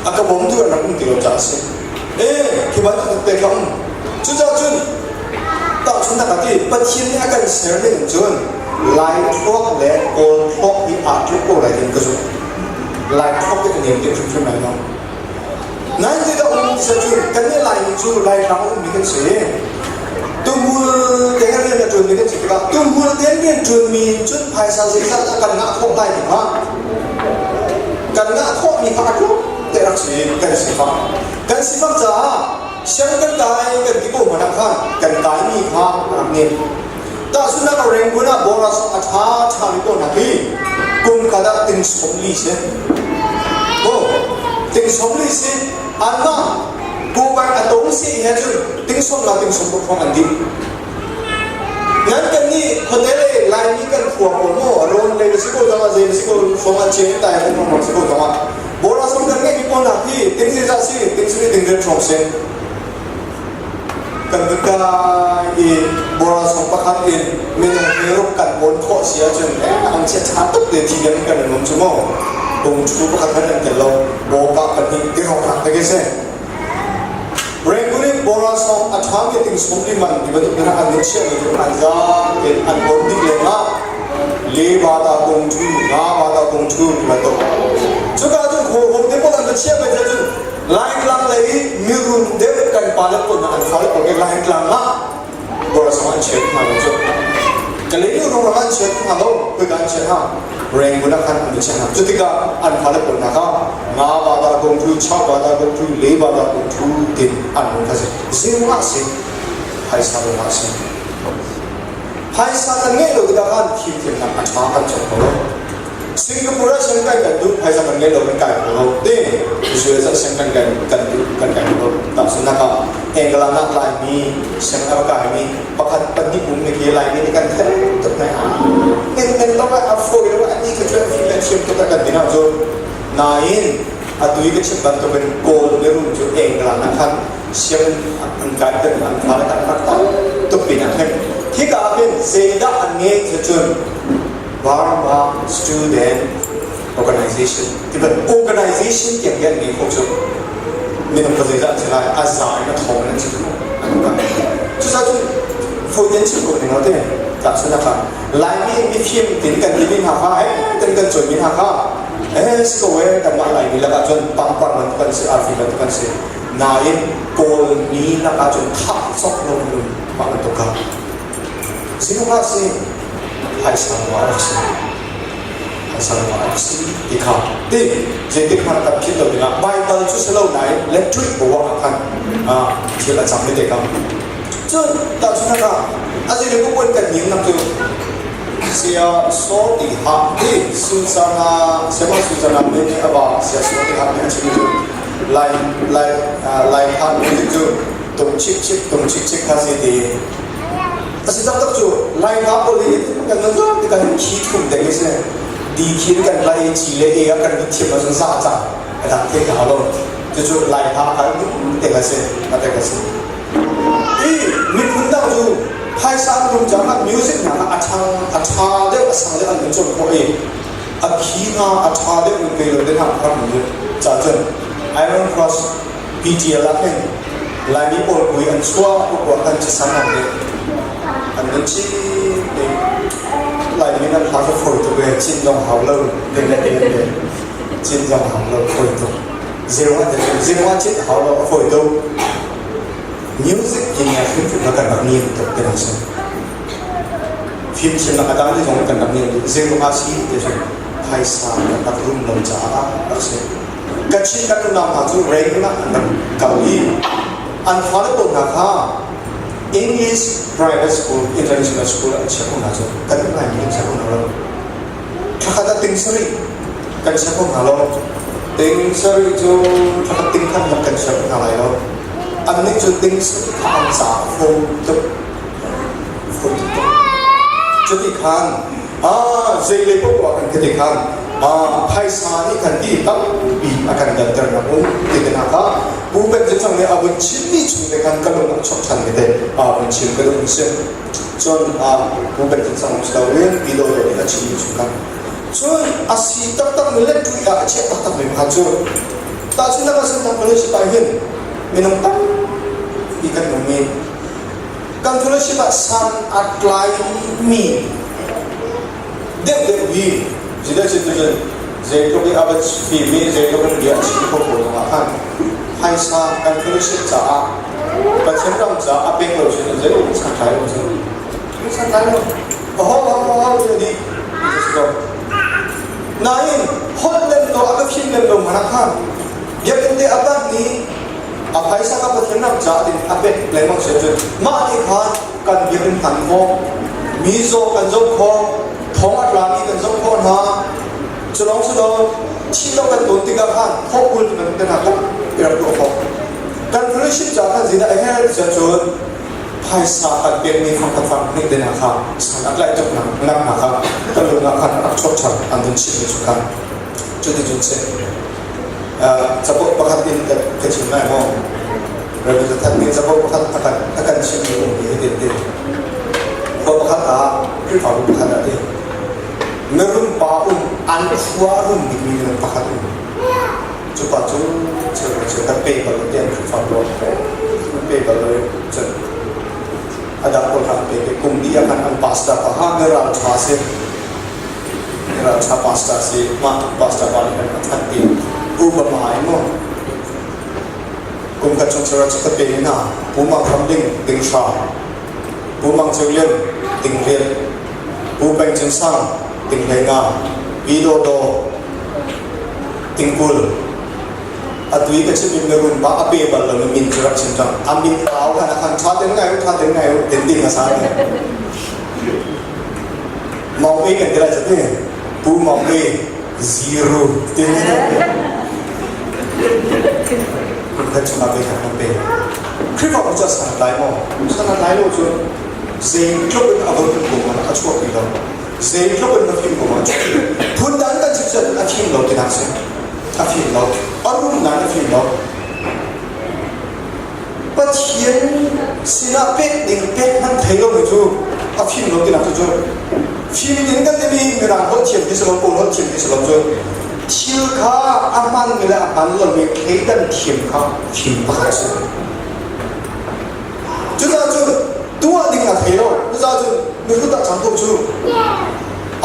A ka bawmtu an rak um ti lo caah a si. Ee, khi bantuk te kha um. Cucaah cun tahchunhnak ah ti Pathian nih a kan ser ning cun Lai thluak le Kawl thluak hi aa tluk ko lai tin ka zumh. Lai thluak hi a nem deuh hrimhrim lai lo. Nain zeidah um ti cun kan nih Laimi cu Laitlang a ummi kan si. Tumhul te rian a ṭuanmi kan si tikah tumhul te rian ṭuanmi cun phaisa zeizat dah kan ngah khawh lai ding ah kan ngah khawhmi kha a tluk te rak si kan sifak. Kan sifak caah siang kan kai kan ti ko hmanh ah khan kan kaimi kha a rak nem. Tahchunhnak ah Rangoon ah bonus a ṭha ṭhami pawl hna hi kum khat ah ting 40 si. Oh, ting 40 si. Anmah kuban a tong si he cun ting sawm la ting 60 hrawng an dih. Nan kan nih khuate le Laimi kan khua pawl maw rawn lei si ko zong ah zei si ko hrawng an chen tai ko hrawng si ko zong ah bonus kan ngeihmi pawl hna hi ting zeizah si ting suri ting rian hrawng si. Kan vun kai i bawrasong pakhat in minung he ruk kan awn khawh si ahcun ang chia ṭha tuk te thi ding kan in um cu mu. Bungṭhu pakhat hmanh an tel lo. Bawka pahnih ti hrawng hrak te khi si. Rangoon in bawrasong a ṭhami ting sum li man ti bantuk hna an min chiahmi cu an za tein an awn dih lengah le bata bungṭhu, nga bata bungṭhu ti bantuk. Cuka cun khuahrum te pawl an va chiah ve cun Laitlang lei i mirum deuh kan pale pawl hna an fale pawl ke Laitlang ah bawrasang an chiat hna lo cu. Kalay nu ram an chiat hna lo, kuika an chiat hna. Rangoon ah khan an chiat hna. Cu tikah an fale pawl hna kha nga ba da gong thu, chau ba da gong thu, le ba da gong thu tin an hung kha si. Zing ah si, phaisa rum ah si. Phaisa kan ngeih lo tikah khan fimthiamnak a ṭha kan cawk kho lo. Singapore ah siang kai kan duh phaisa kan ngei lo kan kai kho lo ti US ah siang kan kai kan duh kan kai kho lo tahchunhnak ah England ah Laimi siang a kai mi pakhat pahnih um ni khi Laimi nih kan theih tuk nai men men lo a fawi lo an ni ka chuan fim le thiam tuk kan ti na cu nain atu i ka chim bantukin Kawl mirum cu England ah khan siang an kai kan an fa le kan rak tam tuk pin ah khin hika ah khin zeidah an ngeih cun Burma Student Organization ti bantuk organization tiang hi an ngei kho cu minung ka zeizah an si lai a za in a thawng in an si cu an kan cucaah cun fawi chim ko ning te tahchun ah Laimi in mifim tin kan timi hna kha he tin kan cawnmi hna kha eh si ko eh kanmah Laimi lakah cun pangpar bantuk kan si arfi bantuk kan si nain Kawl mi lakah cun thah cawk lo minung mah bantuk kha Ziruangah si phaisa ruangah rak si. Phaisa ruangah rak si ti kha ti zeitik hmanh kan philh lo dingah Baibal cu si lo nain electric bawah ah khan thil a cang te kha. Cun tahchunhnak ah a zei le puan kan ning nak cu sia so ti ha ti Susana sema Susana me ne aba sia so ti ha ne a chim cu lai lai lai ha music cu tung chik chik tung chik chik kha si ti A si taktak cu Lai hla pawl hi kan nun zapi kan khi thum deng i si di khi kan lai ci le e ah kan thiam ahcun za cang a dang te ka lo cucu Lai hla kan te ka si a te ka si i miphun dang cu phaisa an rum caah music hna a ṭhang a ṭha deuh a sang deuh an nun cawn khawh i a phi hna a ṭha deuh in pe lo te hna rak nun ca cun Iron Cross PTL ah khin Laimi pawl kui an chuah uk ah khan casan an nih an nun chin te Laimi nan hla ka fawi tuk e cin zong hau lo te le te le cin zong hau lo fawi tuk zero te zero cin hau lo a fawi tuk music ki ngai hrim hrim kan rak ni tuk te si fim thiam nak a dang zong kan rak ni zero ha si te cu. phaisa kan rak rum lo caah a si. Kachin kan unau hna cu Rangoon ah an rak kal i an fale pawl hna kha English private school, international school an chiah ko hna cu kan Laimi kan chiah ko hna lo. Thlakhat ah ting sarih kan chiah ko hna lo. Ting sarih cu thlakhat ting khat hmanh kan chiah ko hna lai lo. Annih cu ting sarih kha an caah fawi tuk. Fawi tuk. Cuti khan zei lei paoh ah kan ti khan phaisa nih khan ti tampi a kan danter nak um ti te hna kha Pu Pen Cin Sang nih a vun chimmi chung te khan ka lung a chuak ṭhan mi te a vun chim ka duh mi si. Cun Pu Pen Cin Sang si loin Pi Daw Daw nih a chimmi chung khan cun a si taktak mi le ṭuih ah a chiah taktak mi pakhat cu tahchunhnak ah Santang Fellowship ah hin minung tampi kan um i kan fellowship ah san a tlaimi deuhdeuh hi zeidah cun zeitluk i a va fim i zeitluk in bia a chim kho ko zongah khan phaisa kan fellowship caah Pathian ram caah a pek lo sin zei san tlai lo cu san tlai lo a ho ho ho ho ti dih ti si ko nain holh lem lo a ka fim lem lo mana khan biakinn te a banh ni a phaisa ka Pathian ram caah din a pek lengmang si cun mah nih khan kan biakinn hman khawh mi zaw kan zoh khawh thong a tlami kan zoh khawh hna cu lawng si lo thih lo kan tawn tikah khan thawhkul ti bantuk te hna tuk i rak tuah khawh kan fellowship caah khan zeidah a herh ti cun phaisa kan pekmi fangkhat fang hnih te hna kha san a tlaih tuk nak hna kha kan lung ah khan a chuak ṭhan an vun chimmi cu khan cuticun si capo pakhat in ka chim lai maw Rabbi Zathat nih capo pakhat a kan chimmi um hi hitin ti khua pakhat ah Khrihfabu pakhat ah ti mirum pa um an khua a rum bikmi minung pakhat um cu pa cu cheu cheu kan pe bal lo ti an Khrihfabu ah pe bal lo cun a dang pawl kha an pe te kum dih ah khan an pastor pa ha miral ṭha si Ralṭha pastor si mah pastor pa nih kan thanh ti Obama in maw kum khat chung chara chu ka pe hna Pu Mang Hram Ding ding hra Pu Mang Ceu Lian ding rian Pu Peng Cin Sang ding hlei nga Pi Daw Daw ding kul atu i ka chim mi rum pa a pe bal lo mi min cu rak chim cang a min au khan a khan ṭha ten ngai u ṭha ten ngai u tin ding a sa Mawng E kan ti lai cu Pu Mawng E zero ti Kan chungah pe kan pe. Khrihfabu cu san a tlai maw? San a tlai lo cu zeitluk in a von ko ma a chuak ti lo. Zeitluk in na fim ko ma a chuak ti lo. Phun dang kan chim cun a fim lo tinak si. A fim lo. A rum nain a fim lo. Pathian sinah pek ding pek hmanh thei lomi cu a fim lo tinak cu fim in kan timi mirang holh thiam ti si lo kawl holh thiam ti si lo cu thil kha a hmanmi le a hman lomi thleidan thiam kha fim pakhat a si. Cucaah cun tuah ding a thei lo. Cucaah cun mihrut ah cang ko cu.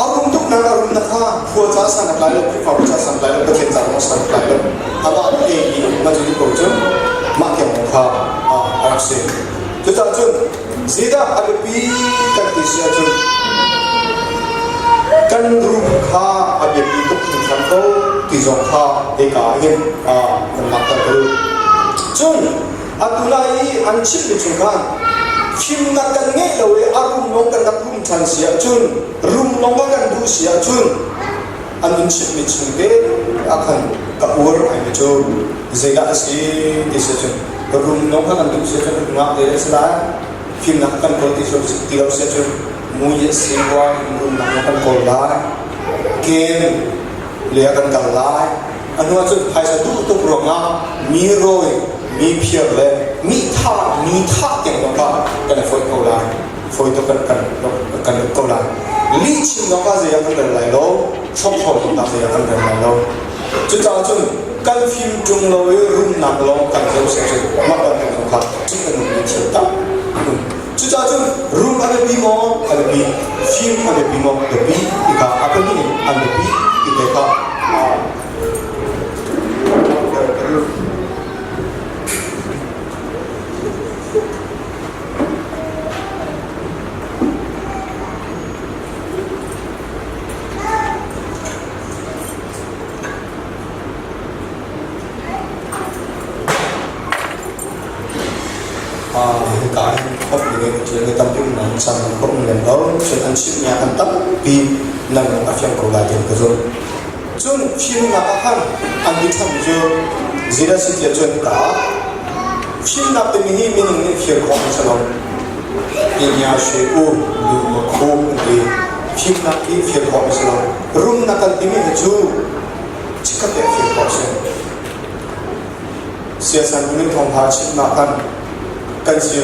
A rum tuk nak a rum na kha khua ca san a tlai lo Khrihfabu ca san tlai lo Pathian ca zong san tlai lo amah nih ei mi ma cu ko cun mah tiang kha a rak si cucaah cun zeidah a biapi kan ti si ahcun kan rum kha a biapi tuk hringhran ko ti zong kha hika hin kan langhter ka duh cun atu lai i an chimmi chung khan fimnak kan ngeih lo i a rum lawng kan rak rum ṭhan si ahcun rum lawng a kan duh si ahcun an in chimhmi chung te ah khan ka uar ngaimi cu zeidah a si ti si ahcun rum lawng kha kan duh si ahcun ngah te a si lai fimnak kan kawl ti ti lo si ahcun mui a si rua in rumnak lawng kan kawl lai kem le ah kan kal lai A hnu ahcun phaisa duh tuk ruangah mi rawi, mi phiar le mi thah, mi thah tiang zong kha kan i fawih ko lai. Fawi tuk kan kan kan lut ko lai. Lih chim zong kha zei ah kan rel lai lo, hrawkhrol zong zei ah kan rel lai lo. Cucaah cun kan fim ṭung lo i rumnak lawng kan zoh si cun mah bantuk zong kha ṭih a nungmi thil tam um. Cucaah cun rum a biapi maw? A biapi. Fim a biapi maw? A biapi. Ti kha a pahnih in an biapi ti te kha Hika hin khop ning in ṭial mi tampi um nain caan kan khop lem lo. Cun an chimmi ah kan tampi nan lung a fiang ko lai tiah ka zumh. Cun fimnak ah khan an ti ṭhan cu zeidah si tiah cun ka fimnak timi hi minung nih fir khawh an si lo. Inya she u lu ma khu an ti. Fimnak hi fir khawh an si lo. Rumnak kan timi hi cu chikkhat te fir khawh a si. Siasan minung thawngtha chimnak kan kan si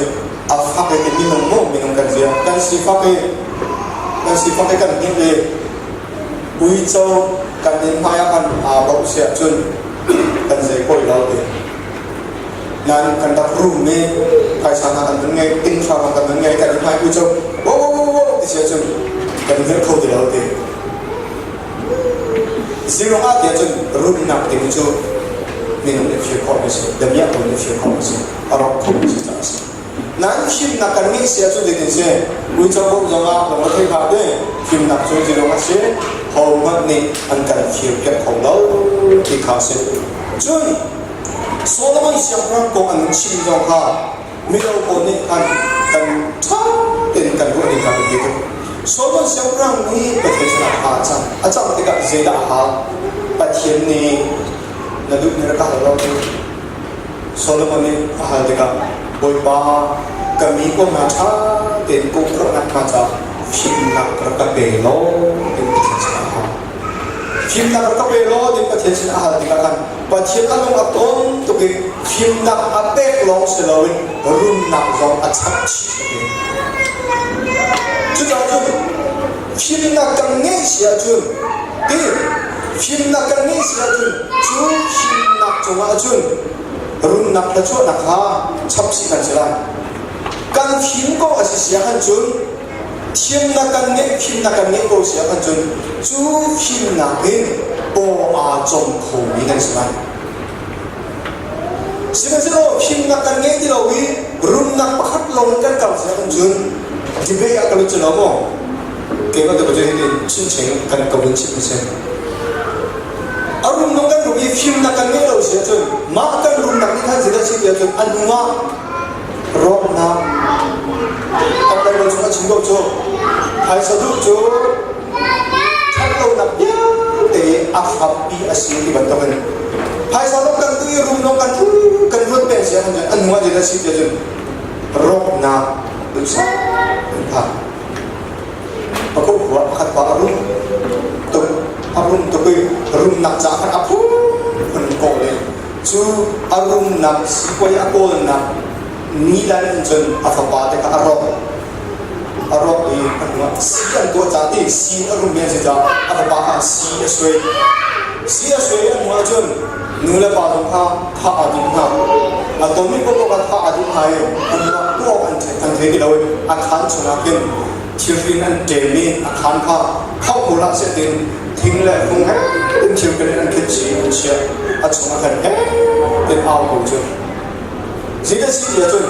a fak i minung maw minung kan si kan sifak i kan sifak i kan hngilh i uico kan inn hmai ah kan aa boh si ahcun kan zei koi lo ti nan kan rak rum i phaisa hna kan vun ngei ting hra kan vun ngei kan inn hmai uico wo wo wo wo ti si ahcun kan hngilh kho ti lo ti. Zirong ah tiah cun rumnak ding cu minung nih fir khawh a si, damiah pawl nih fir khawh a si, a rawk kho a si caah a si. Nain fimnak kan ngeih si ahcun zeitin si? Uico bawmh zongah lung a thei hlah te, fimnak cu zirong a si, hohmanh nih an kan fir piak kho lo ti kha a si. Cun Solomon siangpahrang kong an chim zong kha mino pawl nih khan kan ṭha tein kan ruah ding kha biapi tuk. Solomon siangpahrang nih Pathian sinah thla a cam. A cam tikah zeidah a hal? Pathian nih na duh nih rak ka hal lo ti. Solomon nih a hal tikah Bawipa ka mi pawl hna ṭha tein uk khawh nakhnga caah fimnak rak ka pe law ti Pathian sinah a hal. Fimnak rak ka pe law ti Pathian sinah a hal tikah khan Pathian a lung a ton tuk i fimnak a pek lawng si loin rumnak zong a chap chih a ti. Cucaah cun fimnak kan ngeih si ahcun ti fimnak kan ngeih si ahcun cu fimnak cungah cun rumnak thluachuahnak kha chap chih kan si lai. Kan fim ko a si si ahkhan cun Thimnak kan ngeih, thimnak kan ngeih ko si ahkhan cun cu fimnak in paw aa cawm khomi kan si lai. Sihmanhsehlaw fimnak kan ngei ti lo i rumnak pakhat lawng kan kal si ahkhan cun debate ah ka lut lo maw? Keimah tu cu hitin chimcheng kan ka vun chim si. A rumnak kan rum i fimnak kan ngeih lo si ahcun mah kan rumnak nih khan zeidah si ti ahcun a hnu ah rawknak kan Baibal chung a chim ko cu phaisa duh cu ṭhatlonak vialte a hrampi a si ti bantukin phaisa lawng kan duh i rum lawng kan kan ruat peng si ahcun an hnu ah zeidah si ti ahcun rawknak duhsah an phak pakhat khua pakhat pa a rum tuk a rum tuk i rumnak ca khan a phun kawl i Cu a rumnak sipuai a kawlnak nilan in cun a fapa te kha a rawk. A rawk i a hnuah si an tuah ca ti si a rum men si caah a fapa kha si a suai. Si a suai a hnuah cun nu le pa zong kha thah aa tim hna. A tonmi paohpaoh kha thah aa tim hna i a hnuah tuah awk an thei ti lo i a khaan chungah khin thirhri an ṭem i a khaan kha khauh ko hlah seh tiin thing le fung he in thil kan an khin chi an chiah a chungah khan he tin au ko cu zeidah si ti ahcun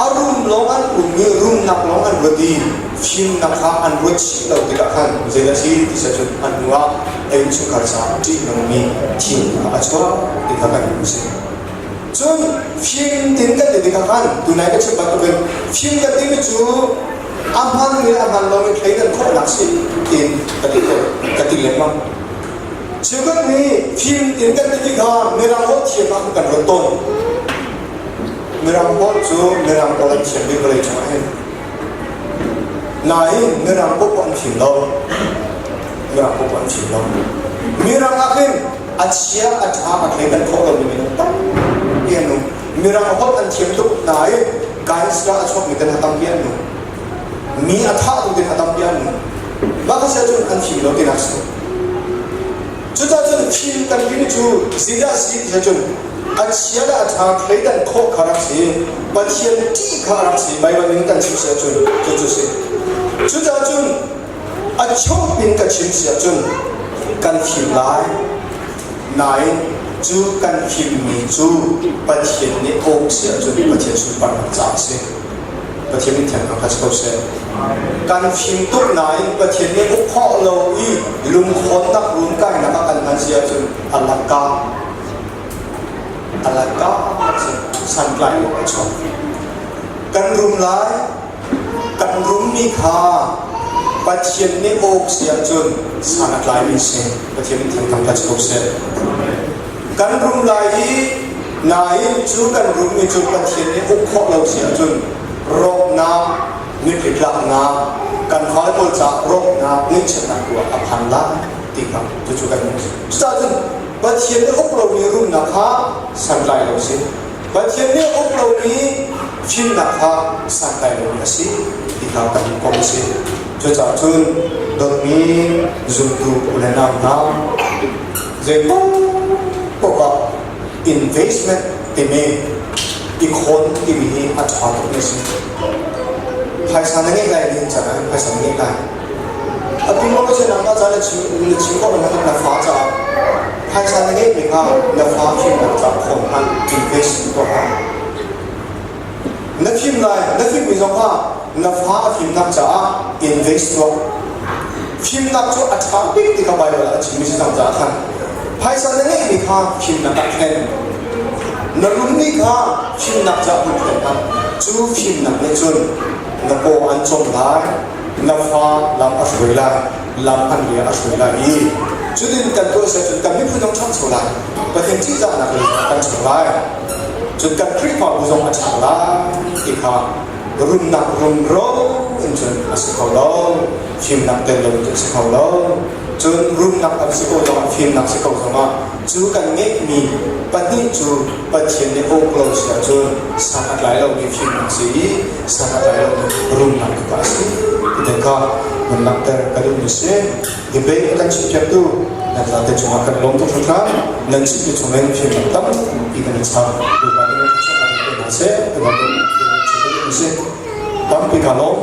a rum lawng an um i rumnak lawng an ruat i fimnak kha an ruat chih lo tikah khan zeidah si ti cun an hnu ah a innchungkhar caah ṭihnungmi thil kha a chuak ti kha kan hmu si. Cun fim tin kan ti tikah khan tunai ka chim bantukin fim kan timi cu a hmanmi le a hman lomi thleidan khawhnak si tiin ka ti ka ti lengmang. Cheukhat nih fim tin kan timi kha Mirang holh thiam ah kan ruat tawn. Mirang holh cu Mirang pawl an thiam bik vawlei cungah hin. Nain Mirang paohpaoh an fim lo. Mirang paohpaoh an fim lo. Mirang ah khin a chia a ṭha a thleidan khawh lomi minung tampi an um. Mirang holh an thiam tuk nain Gaiska a chuakmi te hna tampi an um. Mi a thahtu te hna tampi an um. Mah kha sia cun an fim lo tinak si. Cucaah cun fim kan timi cu zeidah a si ti cun a chia le a ṭha thleidan khawh kha rak si. Pathian ṭih kha rak si. Baibal ning kan chim si ahcun cucu si. Cucaah cun A chungin ka chim si ahcun kan fim lai. Nain cu kan fimmi cu Pathian nih awk si ahcun Pathian sunparnak caah a si. Pathian min thiang kha si ko seh. Kan fim tuk nain Pathian nih uk khawh lo i lungkhawnnak runkainak ah kan hman si ahcun a laka a laka santlai lo a chuak. Kan rum lai, kan rummi kha Pathian nih awk si ahcun san a tlaimi si. Pathian nih thangthang kha si ko seh. Kan rum lai i nain cu kan rummi cu Pathian nih uk khawh lo si ahcun rawknak, mitthli tlaknak, kan fale pawl caah rawknak, ngaihchiatnak tu ah a phan lai ti kha cucu kan hmuh. Cucaah cun Pathian nih uk lomi rumnak kha santlai lo si. Pathian nih uk lomi fimnak kha santlai lomi a si ti kha kan hmuh khawh a si. Cucaah cun dawtmi zumtu u le nau hna, zei paoh ah investment timi i khawn timi hi a ṭha tukmi a si. Phaisa na ngeih lai ni can ah phaisa na ngeih lai. Atu lawng si nangmah ca na chim na chim khawh na na fa caah phaisa na ngeihmi kha na fa fimnak ca khawn hmanh invest tuah hlah. Na fim lai, na fimmi zong kha na fa a fimnak caah invest tuah. Fimnak cu a ṭha bik ti kha Baibal ah a chimmi si cang caah khan phaisa na ngeihmi kha fimnak ah thlen. Na rummi kha fimnak caah hun thlen hmanh. Cu fimnak nih cun na paw an cawm lai, na fa lam a hruai lai, lam an ria a hruai lai i cutin kan tuah si ahcun kan miphun zong ṭhangcho lai, Pathian ṭihzahnak lei kan ṭhang lai. Cun kan Khrihfabu zong a ṭhang lai ti kha rumnak rumro in cun a si kho lo. Fimnak tel lo in cun a si kho lo. Cun rumnak a si ko zongah fimnak si ko zongah cu kan ngeihmi pahnih cu Pathian nih awk lo si ahcun san a tlai lomi fimnak si i san a tlai lomi rumnak tu kha a si. Ti kha nan langhter ka duhmi si. Debate kan chimpiaktu nan zate cungah kan lawm tuk hringhran. Nan chimmi chungin fimnak tampi kan i chap. Bawipa nih nan thluachuah kan pe hna seh. Ti bantuk chim ka duhmi si. Tampi ka lawm.